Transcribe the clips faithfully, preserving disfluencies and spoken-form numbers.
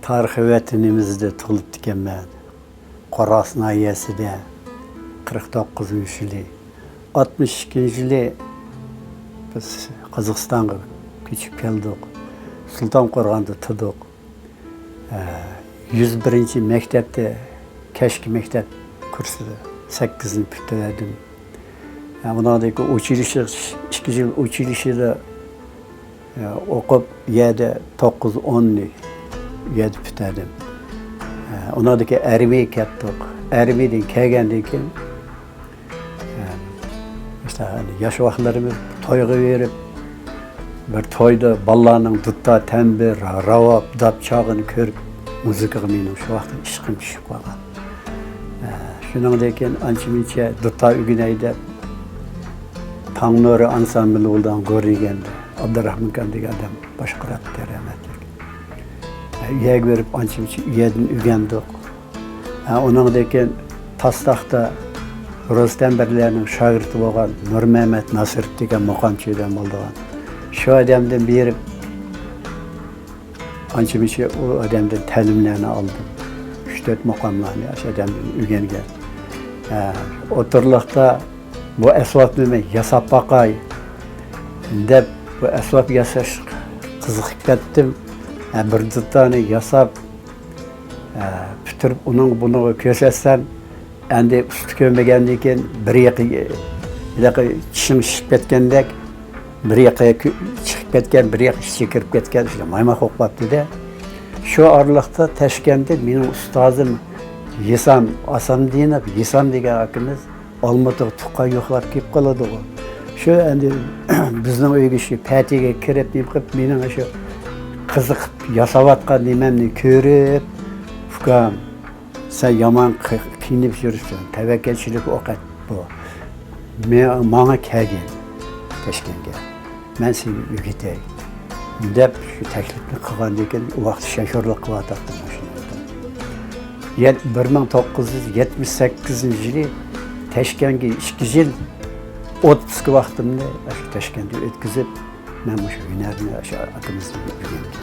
تارىخىي ۋەتىنىمىزدە تۇغۇلۇپتىكەنمەن. قورغاس ناھىيەسىدە قىرىق توققۇزىنچى يىلى، ئاتمىش ئىككىنچى يىلى بىز قازاقىستانغا كۆچۈپ كەلدۇق. سۇلتان قورغاندا تۇردۇق. ئە، يۈز بىرىنچى مەكتەپتە، كەچكى مەكتەپ كۇرسىدا سەككىزنى پۈتتۈردۈم. ئە، ئۇنىڭدىن كېيىن ئۇچىلىششە، ئىككى يىل ئۇچىلىششىدا، ئە، ئوقۇپ، يەردە توققۇز، ئوننى يەردە پۈتتۈردۈم. ئە، ئۇنىڭدىن كېيىن ئارمىيەگە كەتتۇق. ئارمىيەدىن كەلگەندىن كېيىن، ئىشتە، ياش ۋاقىتلىرىمىز تويغا بېرىپ، بىر تويدا بالىلارنىڭ دۇتار، تەمبۇر، راۋاب، داپ چالغىنى كۆرۈپ، مۇزىكىغا مېنىڭ شۇ ۋاقىتتا ئىشقىم چۈشۈپ قالغان. ئە، شۇنىڭدىن كېيىن ئانچە-مۇنچە دۇتار ئۆگىنەي دەپ، تاڭ نۇرى ئانسامبىلى بولىدىغان گورنىگەندە ئابدۇراخمانكان دېگەن ئادەم باشقۇراتتى، رەھمەتلىك. ئە، ئۇ يەرگە بېرىپ ئانچە-مۇنچە ئۇ يەردىن ئۆگەندۇق. ھە، ئۇنىڭدىن كېيىن تاستاختا رۇستەم بىرلەرنىڭ شاگىرتى بولغان نۇرمەمەت ناسىروف دېگەن مۇقامچى ئادەم بولىدىغان. شۇ ئادەمدىن بېرىپ، ئانچە-مۇنچە ئۇ ئادەمدىن تەلىملەرنى ئالدىم. ئۈچ-تۆت مۇقاملارنى شۇ ئادەمدىن ئۆگەنگەن. ھە، ئوتتۇرىلىقتا بۇ ئەسۋابنى مەن ياساپ باقاي دەپ، بۇ ئەسۋاب ياساشقا قىزىقىپ كەتتىم. ھە، بىر دۇتارنى ياساپ، ئە، پۈتتۈرۈپ ئۇنىڭغا بۇنىڭغا كۆرسەتسەم، ئەمدى ئۇستا كۆرمىگەندىن كېيىن بىر يېقى، ھېلىقى چىشىڭ شىشىپ كەتكەندەك، بىر يېقى كۆ-، چىقىپ كەتكەن، بىر يېقى ئىچىگە كىرىپ كەتكەن، شۇنداق مايماق بولۇپ قاپتۇ-دە. شۇ ئارىلىقتا تاشكەنتتە مېنىڭ ئۇستازىم ھېسام، ئاسامدىنوف ھېسام دېگەن ئاكىمىز ئالمۇتىغا تۇغقان يوقلاپ كېلىپ قالىدىغۇ. شۇ ئەمدى بىزنىڭ ئۆيگە شۇ پەتىگە كىرىپ، نېمە قىلىپ، مېنىڭ شۇ قىزىقىپ ياساۋاتقان نېمەمنى كۆرۈپ، «ئۇكام، سەن يامان قى-، قىينىلىپ يۈرۈپسەن، تەۋەككەلچىلىك ئوقەت بۇ. مە-، ماڭا كەلگىن تاشكەنتكە. مەن سېنى ئۆگىتەي» دەپ، شۇ تەكلىپنى قىلغاندىن كېيىن، ئۇ ۋاقىت شوپۇرلۇق قىلىۋاتاتتىم ماشىنىدا. يەت-، بىر مىڭ توققۇز يۈز يەتمىش سەككىزىنچى يىلى تاشكەنتكە ئىككى يىل ئوتپۇسكا ۋاقتىمنى شۇ تاشكەنتتە ئۆتكۈزۈپ، مەن مۇشۇ ھۈنەرنى شۇ ئاكىمىزدىن ئۆگەندىم.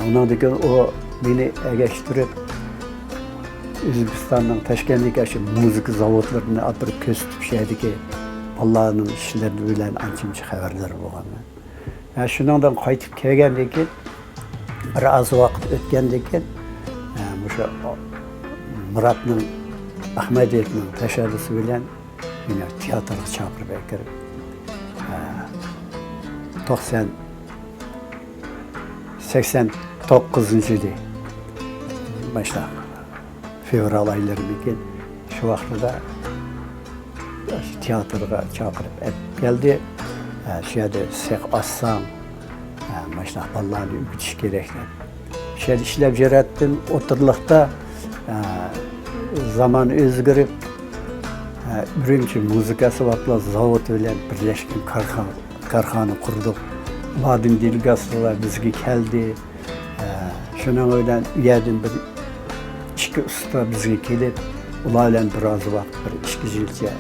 ئۇنىڭدىن كېيىن ئۇ مېنى ئەگەشتۈرۈپ، ئۆزبېكىستاننىڭ تاشكەنتتىكى شۇ مۇزىكا زاۋۇتلىرىنى ئاپىرىپ كۆرسىتىپ، شۇ يەردىكى بالىلارنىڭ ئىشلىرى بىلەن ئانچە-مۇنچە خەۋەردار بولغانمەن. ھە، شۇنىڭدىن قايتىپ كەلگەندىن كېيىن، بىر ئاز ۋاقىت ئۆتكەندىن كېيىن، ھە، مۇشۇ مۇراتنىڭ، ئەخمەتوۋنىڭ تەشەببۇسى بىلەن مېنى تىياتىرغا چاقىرىپ ئەكىرىپ، ھە، توقسان، سەكسەن توققۇزىنچى يىلى، مۇشۇنداق فېۋرال ئايلىرىدىكى شۇ ۋاقتىدا تىياتىرغا چاقىرىپ ئەپ كەلدى. ھە، شۇ يەردە سېخ ئاچساڭ، ھە، مۇشۇنداق بالىلارنى ئۆگىتىش كېرەك دەپ. شۇ يەردە ئىشلەپ يۈرەتتىم. ئوتتۇرىلىقتا، ھە، زامان ئۆزگىرىپ، ھە، ئۈرۈمچى مۇزىكا ئەسۋابلار زاۋۇتى بىلەن بىرلەشكەن كارخانا، كارخانا قۇردۇق. ئۇلاردىن دېلېگاتسىيەلەر بىزگە كەلدى. ئە، شۇنىڭ بىلەن ئۇ يەردىن بىر ئىككى ئۇستا بىزگە كېلىپ، ئۇلار بىلەن بىر ئاز ۋاقىت، بىر ئىككى يىلچە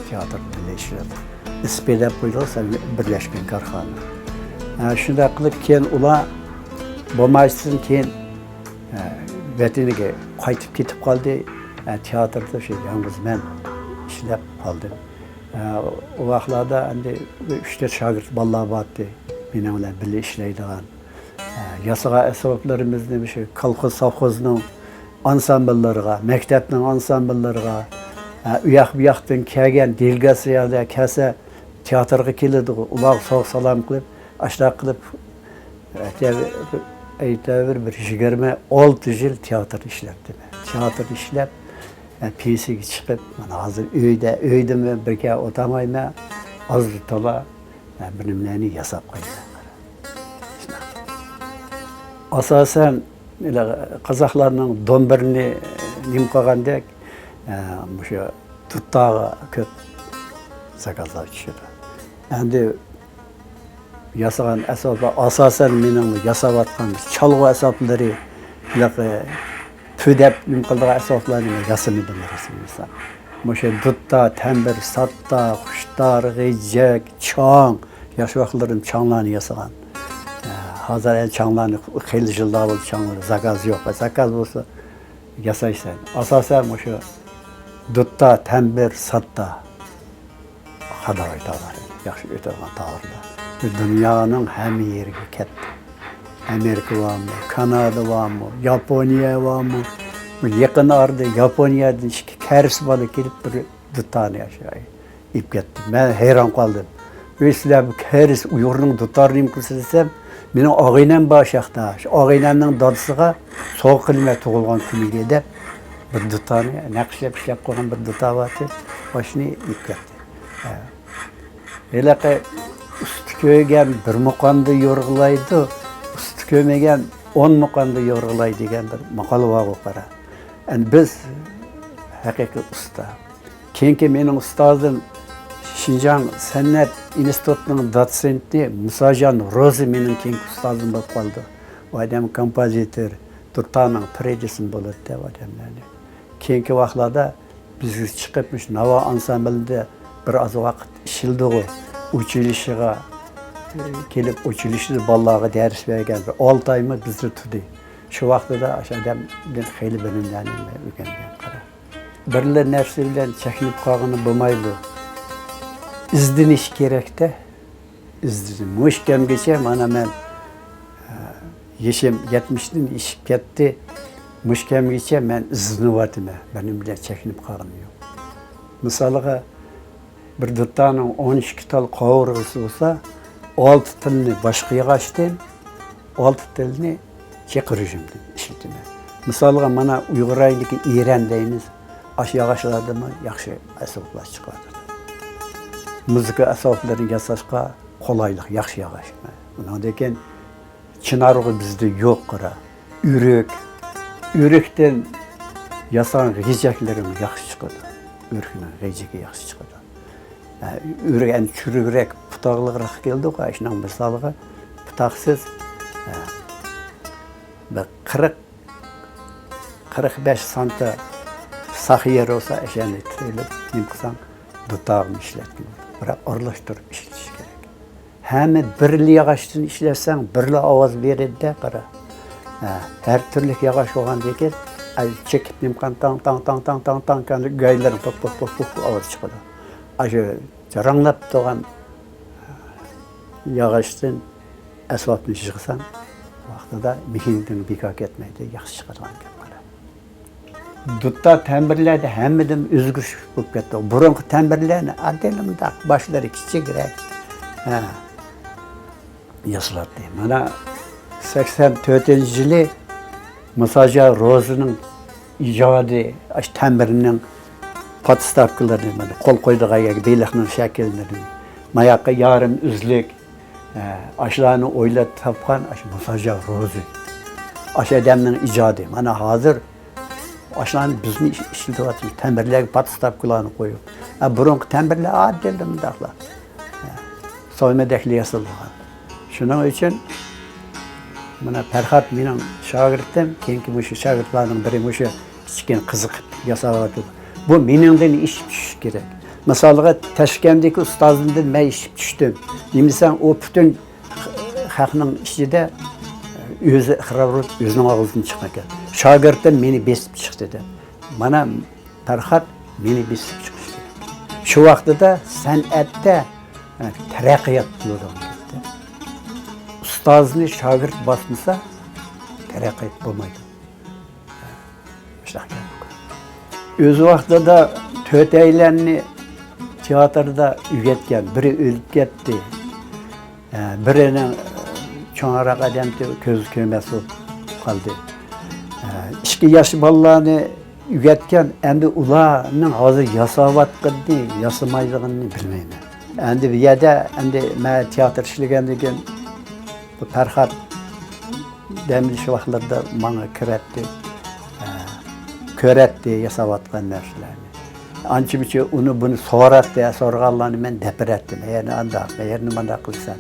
تىياتىردا بىللە ئىشلەدۇق. ئىس پى دەپ قويدۇق، سەن بىرلەشكەن كارخانا. ئە، شۇنداق قىلىپ، كېيىن ئۇلار بولمايدىغان كېيىن، ئە، ۋەتىنىگە قايتىپ كېتىپ قالدى. ئە، تىياتىردا شۇ يالغۇز مەن ئىشلەپ قالدىم. ئە، ئۇ ۋاقىتلاردا ئەمدى ئۈچ تۆت شاگىرت بالىلار بارتتى، مېنىڭ بىلەن بىللە ئىشلەيدىغان. ئە، ياسىغان ئەسۋابلىرىمىزنى مۇشۇ كولخوز، سوۋخوزنىڭ ئانسامبىللىرىغا، مەكتەپنىڭ ئانسامبىللىرىغا، ئە، ئۇياق-بۇياقتىن كەلگەن دېلېگاتسىيەلەر كەلسە، تىياتىرغا كېلىدىغۇ، ئۇلارغا سوغۇق سالام قىلىپ، ئاشۇنداق قىلىپ، ئەيتەۋېر، ئەيتەۋېر، بىر يىگىرمە ئالتە يىل تىياتىردا ئىشلەپتىمەن. تىياتىردا ئىشلەپ، ئە، پېنسىيەگە چىقىپ، مانا ھازىر ئۆيدە، ئۆيدىمۇ بىر كەم ئولتۇرمايمەن، ئازلا تولا، ئە، بىر نېمىلەرنى ياساپ قويىمەن. ئاساسەن، قازاقلارنىڭ دومبىرىنى نېمە قىلغاندەك، ئە، مۇشۇ دۇتارغا كۆپ زاكازلار چۈشىدۇ. ئەمدى ياسىغان ئەسۋابلار، ئاساسەن، مېنىڭ ياساۋاتقان چالغۇ ئەسۋابلىرى، ھېلىقى پۈ دەپ نېمە قىلىدىغان ئەسۋابلارنى مەن ياسىمىدىم، راستىنى ئېيتسام. مۇشۇ دۇتار، تەمبۇر، ساتتا، خۇشتار، غېجەك، چاڭ، ياش ۋاقىتلىرىم چاڭلارنى ياسىغان. ھە، ھازىر ئەنە چاڭلارنى خېلى يىللار بولدى، چاڭلار زاكاز يوق. زاكاز بولسا ياسايسەن. ئاساسەن مۇشۇ دۇتتا، تەمبىر، ساتتا. خادا ئايتالار، ياخشى ئۆتىدىغان تاغلار. بۇ دۇنيانىڭ ھەممە يېرىگە كەتتى. ئامېرىكا بارمۇ، كانادا بارمۇ، ياپونىيە بارمۇ؟ بۇ يېقىن ئارىدا ياپونىيەدىن ئىككى كەرس بالا كېلىپ، بىر دۇتارنى ئاشۇ ئېلىپ كەتتى. مەن ھەيران قالدىم. «ئۆي، سىلەر بۇ كەرس ئۇيغۇرنىڭ دۇتارىنى نېمە قىلىسىز؟» دېسەم، «مېنىڭ ئاغىنەم بار شۇ ياقتا. شۇ ئاغىنەمنىڭ دادىسىغا سوۋغا قىلىمەن تۇغۇلغان كۈنىگە» دەپ، بىر دۇتارنى نەقىشلەپ ئىشلەپ قويغان بىر دۇتار بار ئىدى. ئاشۇنى ئېلىپ كەتتى. ھە. ھېلىقى «ئۇستا كۆرگەن بىر مۇقامدا يورغىلايدۇ، ئۇستا كۆرمىگەن ئون مۇقامدا يورغىلايدۇ» دېگەن بىر ماقال بارغۇ، قارا. ئەمدى بىز ھەقىقىي ئۇستا. كېيىنكى مېنىڭ ئۇستازىم شىنجاڭ سەنئەت ئىنستىتۇتىنىڭ دوتسېنتى مۇساجان روزى مېنىڭ كېيىنكى ئۇستازىم بولۇپ قالدى. ئۇ ئادەم كومپوزىتور، دۇتارنىڭ پىرى دېسىمۇ بولاتتى ئۇ ئادەملەرنى. كېيىنكى ۋاقىتلاردا بىزگە چىقىپ، مۇشۇ ناۋا ئانسامبىلىدا بىر ئاز ۋاقىت ئىشلىدىغۇ. ئۇچىلىشىغا كېلىپ، ئۇچىلىشىدا بالىلارغا دەرس بەرگەن بىر ئالتە ئايمۇ بىزدە تۇردى. شۇ ۋاقتىدا ئاشۇ ئادەمدىن خېلى بىلىملەرنى مەن ئۆگەنگەن، قارا. بىرلا نەرسە بىلەن چەكلىنىپ قالغىلى بولمايدۇ. ئىزدىنىش كېرەكتە. ئىزدىنىش. مۇشۇ كەمگىچە مانا مەن، ئە، يېشىم يەتمىشتىن ئېشىپ كەتتى. مۇشۇ كەمگىچە مەن ئىزدىنىۋاتىمەن. بىر نېمە بىلەن چەكلىنىپ قالغىنىم يوق. مىسالغا، بىر دۇتارنىڭ ئون ئىككى تال قوۋۇرغىسى بولسا، ئالتە تىلنى باشقا ياغاچتىن، ئالتە تىلنى چېقىرىشىمدىن ئىشلىتىمەن. مىسالغا، مانا ئۇيغۇر رايونىدىكى ئېرەن دەيمىز، ئاشۇ ياغاچلاردىنمۇ ياخشى ئەسۋابلار چىقىۋاتىدۇ. مۇزىكا ئەسۋابلىرىنى ياساشقا قولايلىق، ياخشى ياغاچ. ئۇنىڭدىن كېيىن چىنارغۇ بىزدە يوق، قارا. ئۆرۈك، ئۆرۈكتىن ياسىغان غېجەكلىرىمۇ ياخشى چىقىدۇ. ئۆرۈكنىڭ غېجىكى ياخشى چىقىدۇ. ھە، ئۆرۈك ئەنە چۈرۈكرەك، پۇتاقلىقراق كېلىدۇ، قارا، شۇنىڭ مىسالىغا پۇتاقسىز، ھە، بىر قىرىق، قىرىق بەش سانتا ساق يېرى بولسا، ئەشەنى تىلىپ نېمە قىلساڭ، دۇتارغىمۇ ئىشلەتكىلى بولىدۇ. بىراق ئارىلاشتۇرۇپ ئىشلىتىش كېرەك. ھەممە بىرلا ياغاچتىن ئىشلەتسەڭ، بىرلا ئاۋاز بېرىدىدە، قارا. ھە، ھەر تۈرلۈك ياغاچ بولغاندىن كېيىن، ئەي، چېكىپ نېمە قىلغان تاڭ، تاڭ، تاڭ، تاڭ، تاڭ، تاڭ، كەندى گايلىرىڭ پوپ، پوپ، پوپ، پوپ ئاۋاز چىقىدۇ. ئاشۇ جاراڭلاپ تۇرغان ياغاچتىن ئەسۋابنى يىغساڭ، ۋاقتىدا مېھنىتىڭ بىكار كەتمەيدۇ، ياخشى چىقىدىغان گەپ، قارا. دۇتار تەمبىرلەردە ھەممىدىن ئۆزگىرىش بولۇپ كەتتى. بۇرۇنقى تەمبىرلەرنى ئاددىيلا مۇنداق باشلىرى كىچىكرەك، ھە، ياسىلاتتى. مانا سەكسەن تۆتىنچى يىلى مۇساجان روزىنىڭ ئىجادى، ئاشۇ تەمبىرنىڭ پودستاۋكىلىرىنى، مانا قول قويىدىغان يەرگە بېلىقنىڭ شەكىللىرىنى، ماياققا يارىم ئۈزلۈك، ئە، ئاشۇلارنى ئويلاپ تاپقان ئاشۇ مۇساجان روزى. ئاشۇ ئادەمنىڭ ئىجادى. مانا ھازىر ئاشۇلارنى بىزمۇ ئىش-، ئىشلىتىۋاتىمىز. تەمبىرلەرگە پودستاۋكىلارنى قويۇپ. ئە، بۇرۇنقى تەمبىرلەر ئاددىيلا مۇنداقلا. ئە، سويمىدەكلا ياسالغان. شۇنىڭ ئۈچۈن مانا پەرھات مېنىڭ شاگىرتىم، كېيىنكى مۇشۇ شاگىرتلارنىڭ بىرى مۇشۇ كىچىككىنە قىزىقىپ ياساۋاتىدۇ. بۇ مېنىڭدىن ئېشىپ چۈشۈشى كېرەك. مىسالغا، تاشكەنتتىكى ئۇستازىمدىن مەن ئېشىپ چۈشتۈم. نېمە دېسەڭ، ئۇ پۈتۈن خەقنىڭ ئىچىدە ئۆزى ئىقرار بولۇپ، ئۆزىنىڭ ئاغزىدىن چىققان گەپ. شاگىرتىم مېنى بېسىپ چىقتى دەپ. مانا پەرھات مېنى بېسىپ چىقىشى كېرەك. شۇ ۋاقتىدا سەنئەتتە، ھە، تەرەققىيات بولىدىغان گەپتە. ئۇستازنى شاگىرت باسمىسا، تەرەققىيات بولمايدۇ. مۇشۇنداق گەپ. ئۆز ۋاقتىدا تۆتەيلەننى تىياتىردا ئۆگەتكەن، بىرى ئۆلۈپ كەتتى. ئە، بىرىنىڭ، ئە، چوڭراق ئادەمتى كۆزى كۆرمەس بولۇپ قالدى. ئە، ئىككى ياش بالىلارنى ئۆگەتكەن، ئەمدى ئۇلارنىڭ ھازىر ياساۋاتقىنىنى، ياسىمايدىغىنىنى بىلمەيمەن. ئەمدى بۇ يەردە، ئەمدى مەن تىياتىر ئىشلىگەندىن كېيىن، بۇ پەرھات دەم ئېلىش ۋاقىتلىرىدا ماڭا كىرەتتى، ئە، كۆرەتتى ياساۋاتقان نەرسىلەرنى. ئانچە-مۇنچە ئۇنى بۇنى سوراتتى، سورىغانلارنى مەن دەپ بېرەتتىم. «ئەي، ئەنە ئانداق، ئەي، ئەنە مانداق قىلىسەن»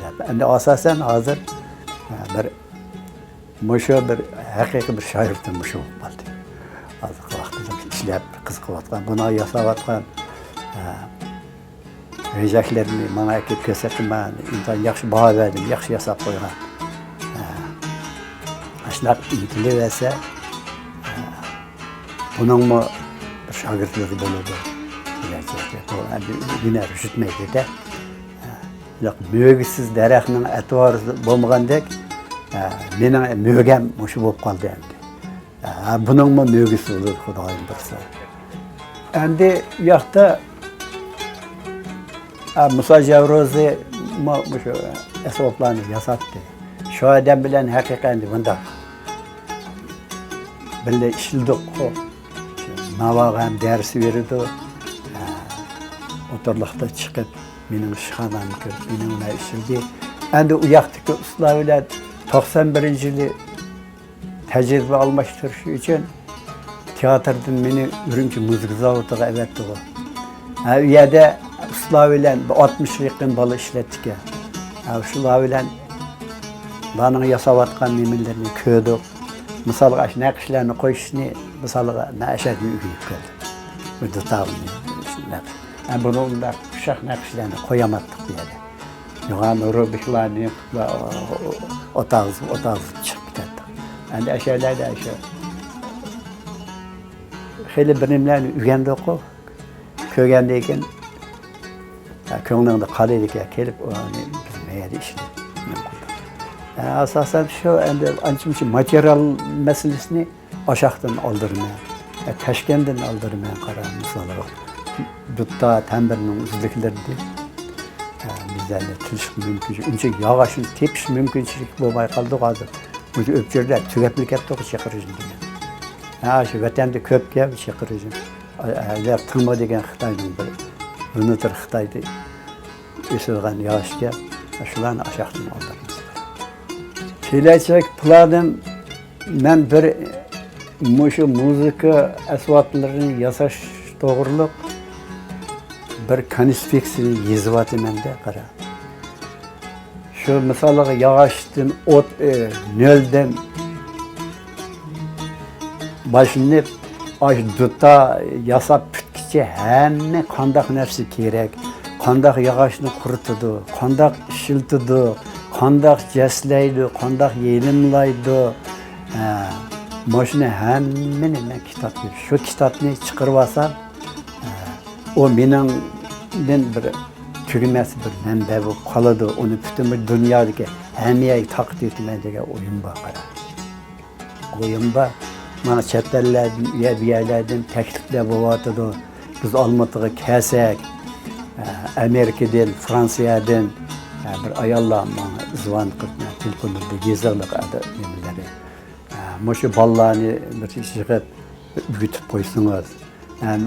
دەپ. ئەمدى ئاساسەن ھازىر، ئە، بىر، مۇشۇ بىر ھەقىقىي بىر شاگىرتىم مۇشۇ بولۇپ قالدى. ھازىرقى ۋاقىتتا ئىشلەپ قىزىقىۋاتقان، بۇنى ياساۋاتقان، ئە، غېجەكلىرىنى ماڭا ئەكېلىپ كۆرسەتتى، مەن ئىنتايىن ياخشى باھا بەردىم، ياخشى ياساپ قويغان. نەق ئېيتىلىۋەرسە، بۇنىڭمۇ بىر شاگىرتلىرى بولىدۇ. بۇ ئەمدى ئۆگىنەر، رۇشۇتمەيدۇ-دە. مۆگىسىز دەرەخنىڭ ئەتىۋارى بولمىغاندەك، مېنىڭ مۆگەم مۇشۇ بولۇپ قالدى ئەمدى. ھە، بۇنىڭمۇ مۆگىسى بولىدۇ، خۇدايىم بۇيرۇسا. ئەمدى ئۇ ياقتا، ھە، مۇسا جەۋروزى مۇ-، مۇشۇ ئەسۋابلارنى ياساتتى. شۇ ئادەم بىلەن ھەقىقەتەن مۇنداق بىللە ئىشلىدۇققۇ. ناۋاغا ھەم دەرس بېرىدۇ. ھە، ئوتتۇرىلىقتا چىقىپ، مېنىڭ ئىشخانامغا كىرىپ، مېنىڭ بىلەن ئىشلىدى. ئەمدى ئۇ ياقتىكى ئۇستىلار بىلەن توقسان بىرىنچى يىلى تەجرىبە ئالماشتۇرۇش ئۈچۈن تىياتىردىن مېنى ئۈرۈمچى مۇزىكا زاۋۇتىغا ئەۋەتتىغۇ. ھە، ئۇ يەردە ئۇستىلار بىلەن بىر ئاتمىشقا يېقىن بالا ئىشلەتتىكەن. ھە، شۇلار بىلەن بۇلارنىڭ ياساۋاتقان نېمىلىرىنى كۆردۇق. مىسالغا، ئاشۇ نەقىشلەرنى قويۇشنى، مىسالغا، مەن ئەشەدىن ئۆگىنىپ كەلدىم. بۇ دۇتارنى، ھە، بۇنى ئۇنداق ئۇششاق نەقىشلەرنى قويالمىدۇق بۇ يەردە. يوغان روبىكلارنى ئوتاغزىپ، ئوتاغزىپ چىقىپ كېتەتتۇق. ئەمدى ئەشەلەردە شۇ خېلى بىر نېمىلەرنى ئۆگەندۇققۇ. كۆرگەندىن كېيىن، ھە، كۆڭلۈڭدە قالىدىكەن، كېلىپ ئۇنى بىز مەيەردە ئىشلەپ نېمە قىلدۇق. ھە، ئاساسەن شۇ ئەمدى ئانچە-مۇنچە ماتېرىيال مەسىلىسىنى ئاشاقتىن ئالدۇرىمەن، ھە، تاشكەندتىن ئالدۇرىمەن، قارا، مىسالغا، دۇتار، تەمبىرنىڭ ئۈزلۈكلىرىدىن. ھە، بىزلەردە تىلشىق مۇمكىن، ئۇنچە ياغاچنى تېپىش مۇمكىنچىلىك بولماي قالدى ھازىر. مۇشۇ ئۆپچۈرلەر تۈگەپلا كەتتىغۇ چېقىرىشىم دېگەن. ھە، شۇ ۋەتەندە كۆپكەن چېقىرىشىم. ئەگەر تىڭما دېگەن خىتاينىڭ بىر ۋنىتىر خىتايدا ئېسىلغان ياغاچكەن، شۇلارنى ئاشاقتىن ئالدۇرىمىز. كېلەچەك پىلانىم، مەن بىر مۇشۇ مۇزىكا ئەسۋابلىرىنى ياساش توغرۇلۇق بىر كونسپېكسىيە يېزىۋاتىمەن-دە، قارا. شۇ مىسالغا ياغاچتىن ئوت، ئى، نۆلدىن باشلىنىپ، ئاشۇ دۇتا ياساپ پۈتكۈچە ھەممە قانداق نەرسە كېرەك، قانداق ياغاچنى قۇرۇتىدۇ، قانداق ئىشلىتىدۇ، قانداق جەسلەيدۇ، قانداق يېلىملايدۇ. ھە، مۇشۇنى ھەممىنى مەن كىتاب، شۇ كىتابنى چىقىرىۋالسام، ئۇ مېنىڭدىن بىر تۈگىمەس بىر مەنبە بولۇپ قالىدۇ. ئۇنى پۈتۈن بىر دۇنيادىكى ھەممە يەرگە تارقىتىۋېتىمەن دېگەن ئويۇم بار، قارا. ئويۇم بار. ماڭا چەت ئەللەردىن، ئۇ يەر، بۇ يەرلەردىن تەكلىپلەر بولۇۋاتىدۇ. بىز ئالمۇتىغا كەلسەك، ئە، ئامېرىكىدىن، فرانسىيەدىن، ئە، بىر ئاياللار ماڭا زۇۋان قىلىپ، تېلېفوندا يېزىقلىق ئەدە-، نېمىلىرى. ئە، مۇشۇ بالىلارنى بىر يىغىپ، ئۆگىتىپ قويسىڭىز، ھەم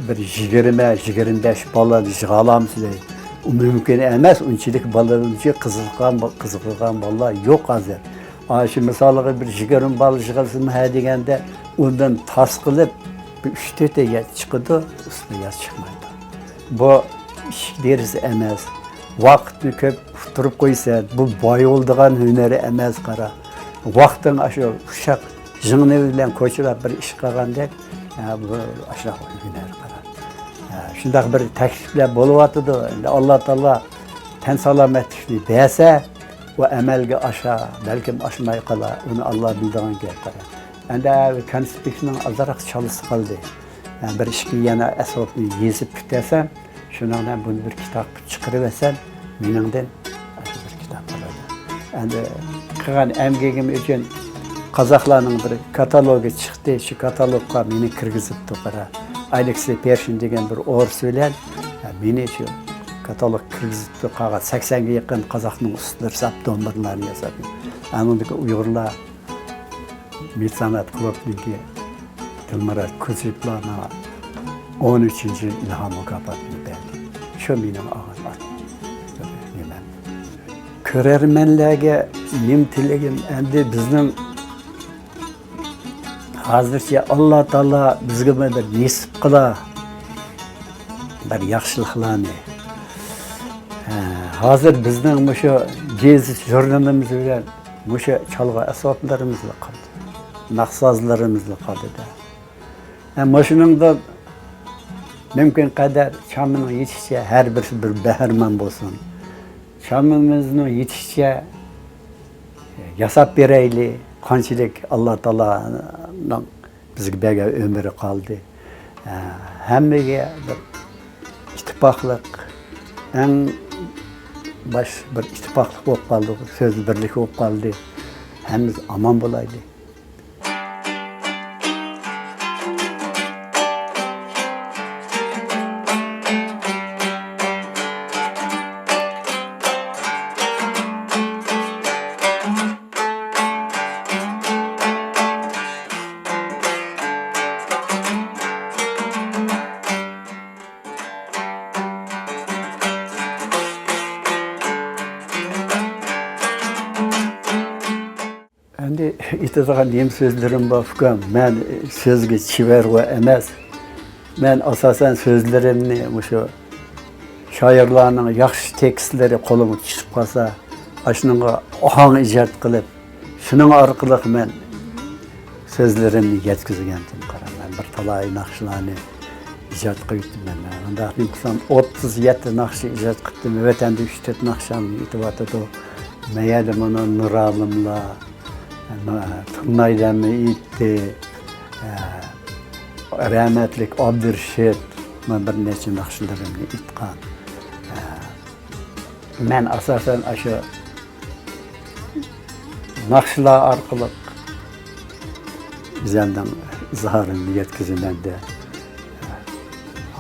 بىر يىگىرمە، يىگىرمە بەش بالىنى يىغالامسىلەر؟ ئۇ مۇمكىن ئەمەس، ئۇنچىلىك بالىلار، ئۇنچىلىك قىزىققان، قىزىقىدىغان بالىلار يوق ھازىر. ئاشۇ مىسالىغا بىر يىگىرمە بالا يىغىلسىمۇ ھە دېگەندە، ئۇندىن تاس قىلىپ بىر ئۈچ تۆت ياز چىقىدۇ، ئۇستىدا ياز چىقمايدۇ. بۇ ئىشىك دېرىزە ئەمەس، ۋاقىتنى كۆپ ئۇتتۇرۇپ قويىسەن، بۇ باي بولىدىغان ھۈنەر ئەمەس، قارا. ۋاقتىڭ ئاشۇ ئۇششاق يىڭنە بىلەن كوچىلاپ بىر ئىش قىلغاندەك، ھە، بۇ ئاشۇنداق ھۈنەر، قارا. ھە، شۇنداق بىر تەكلىپلەر بولۇۋاتىدۇ. ئەمدى ئاللا تائالا تەن سالامەتلىكنى بەرسە، ئۇ ئەمەلگە ئاشا، بەلكىم ئاشماي قالا، ئۇنى ئاللا بىلىدىغان گەپ، قارا. ئەمدى كونسپېكتنىڭ ئازراق چالىسى قالدى. ھە، بىر ئىككى يەنە ئەسۋابنى يېزىپ پۈتەرسەم، شۇنىڭ بىلەن بۇنى بىر كىتاب چىقىرىۋەتسەم، مېنىڭدىن ئاشۇ بىر كىتاب بولىدۇ. ئەمدى قىلغان ئەمگىكىم ئۈچۈن قازاقلارنىڭ بىر كاتالوگى چىقتى. شۇ كاتالوگقا مېنى كىرگۈزۈپتۇ، قارا. ئالېكسېي پېرشىن دېگەن بىر ئورۇس بىلەن، ھە، مېنى شۇ كاتالوگقا كىرگۈزۈپتۇ. قالغان سەكسەنگە يېقىن قازاقنىڭ ئۇستىلىرى ساپ دومبىرىلارنى ياساپ. ئانىڭدىكى ئۇيغۇرلار مېتسانات كۇلۇبنىڭكى دىلمۇرات كوزىپلار ماڭا ئون ئۈچىنچى يىل ئىلھام مۇكاپاتىنى بەردى. شۇ مېنىڭ ئالغان ئات-، نېمەم. كۆرەرمەنلەرگە نېمە تىلىگىم؟ ئەمدى بىزنىڭ ھازىرچە ئاللا تائالا بىزگىمۇ بىر نېسىپ قىلا، بىر ياخشىلىقلارنى. ھە، ھازىر بىزنىڭ مۇشۇ گېزىت ژۇرنىلىمىز بىلەن مۇشۇ چالغۇ ئەسۋابلىرىمىزلا قالدى. ناخشا سازلىرىمىزلا قالدى-دە. ھە، مۇشۇنىڭدا مۇمكىن قەدەر چامىنىڭ يېتىشىچە ھەر بىرسى بىر بەھرىمەن بولسۇن. چامىمىزنىڭ يېتىشىچە ياساپ بېرەيلى. قانچىلىك ئاللا تائالانىڭ بىزگە بەرگەن ئۆمرى قالدى. ئە، ھەممىگە بىر ئىتتىپاقلىق، ئەڭ باش بىر ئىتتىپاقلىق بولۇپ قالدى، سۆز بىرلىكى بولۇپ قالدى. ھەممىمىز ئامان بولايلى. ئەمدى ئېيتىدىغان نېمە سۆزلىرىم بار، ئۇكام. مەن سۆزگە چېۋەرغۇ ئەمەس. مەن ئاساسەن سۆزلىرىمنى مۇشۇ شائىرلارنىڭ ياخشى تېكىستلىرى قولۇمغا چۈشۈپ قالسا، ئاشۇنىڭغا ئاھاڭ ئىجاد قىلىپ، شۇنىڭ ئارقىلىق مەن سۆزلىرىمنى يەتكۈزگەنتىم. قارا، مەن بىر تالاي ناخشىلارنى ئىجاد قىلىۋېتىمەن. مەن ئۇنداق قىلسام، ئوتتۇز يەتتە ناخشا ئىجاد قىلدىم. ۋەتەندە ئۈچ تۆت ناخشامنى ئېيتىۋاتىدۇ. مەيەردە مانا نۇرئالىملار، تۇرنايلارمۇ ئېيتتى. رەھمەتلىك ئابدۇرېشىت، مەن بىر نەچچە ناخشىلىرىمنى ئېيتقان. مەن ئاساسەن ئاشۇ ناخشىلار ئارقىلىق ئۆزۈمنىڭ ئىزھارىمنى يەتكۈزىمەن دە.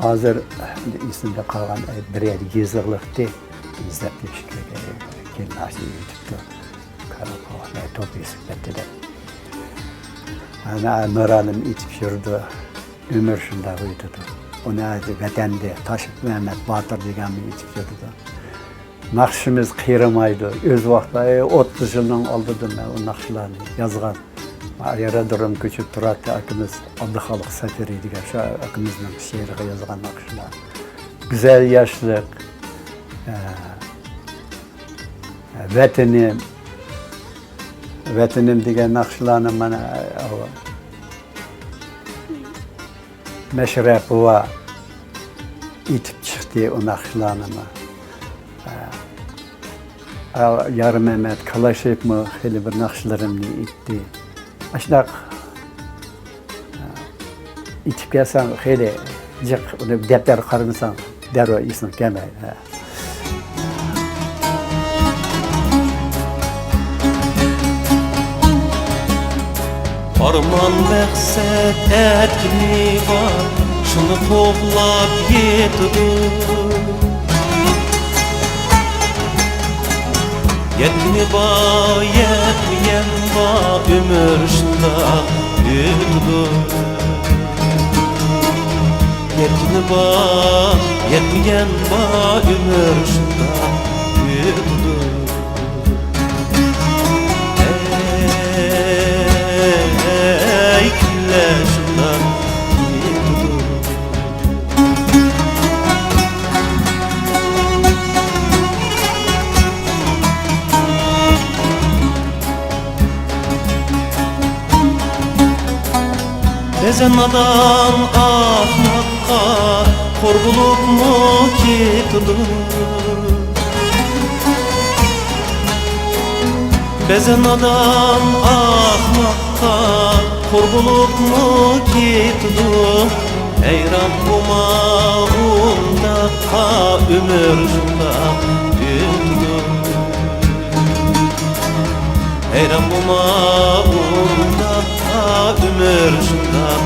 ھازىر ئېسىمدە قالغان بىر يەردە يېزىقلىقتى. ئىزدەپ كېلىشكە كېيىن ناخشا ئېيتىپتۇ. كارىكاتۇرا توپ يېزىپ كەتتى دەپ. ئەنە نۇرئالىم ئېيتىپ يۈرىدۇ. ئۆمۈر شۇنداق ئۆتىدۇ. ئۇنى ھازىر ۋەتەندە تاشمۇھەممەت باتۇر دېگەنمۇ ئېيتىپ يۈرىدۇ. ناخشىمىز قېرىمايدۇ. ئۆز ۋاقتىدا، ئەي، ئوتتۇز يىلنىڭ ئالدىدا مەن ئۇ ناخشىلارنى يازغان. ئايرودروم كۆچىدە تۇراتتى ئاكىمىز، ئابدۇخالىق سەپىرى دېگەن شۇ ئاكىمىزنىڭ شېئىرىغا يازغان ناخشىلار. گۈزەل ياشلىق، ئە، ۋەتىنىم، ۋەتىنىم دېگەن ناخشىلارنى مانا، ئە، مەشرەپ بوۋا ئېيتىپ چىقتى ئۇ ناخشىلارنىمۇ. ئە، يارمەمەت كالاشېۋمۇ خېلى بىر ناخشىلىرىمنى ئېيتتى. ئاشۇنداق، ئە، ئېيتىپ كەلسەڭ خېلى جىق، ئۇنى دەپتەرگە قارىمىساڭ دەررۇ ئېسىڭگە كەلمەيدۇ. ئارمان مەقسەت ئەركىنى بار، شۇنى قوغلاپ يېتىدۇ. يەتكىنى بار، يەتمىگەن بار، ئۆمۈر شۇنداق ئۆتىدۇ. يەتكىنى بار، يەتمىگەن بار، ئۆمۈر شۇنداق ئۆتىدۇ. ئەي، كۈنلەر شۇنداق ئۆتىدۇ. بەزەن نادان ئەخمەققە خور بولۇپمۇ كېتىدۇ. بەزەن نادان ئەخمەققە خور بولۇپمۇ كېتىدۇ. ھەيران بولما ئۇنداققا، ئۆمۈر شۇنداق ئۆتىدۇ. ھەيران بولما ئۇنداققا، ئۆمۈر شۇنداق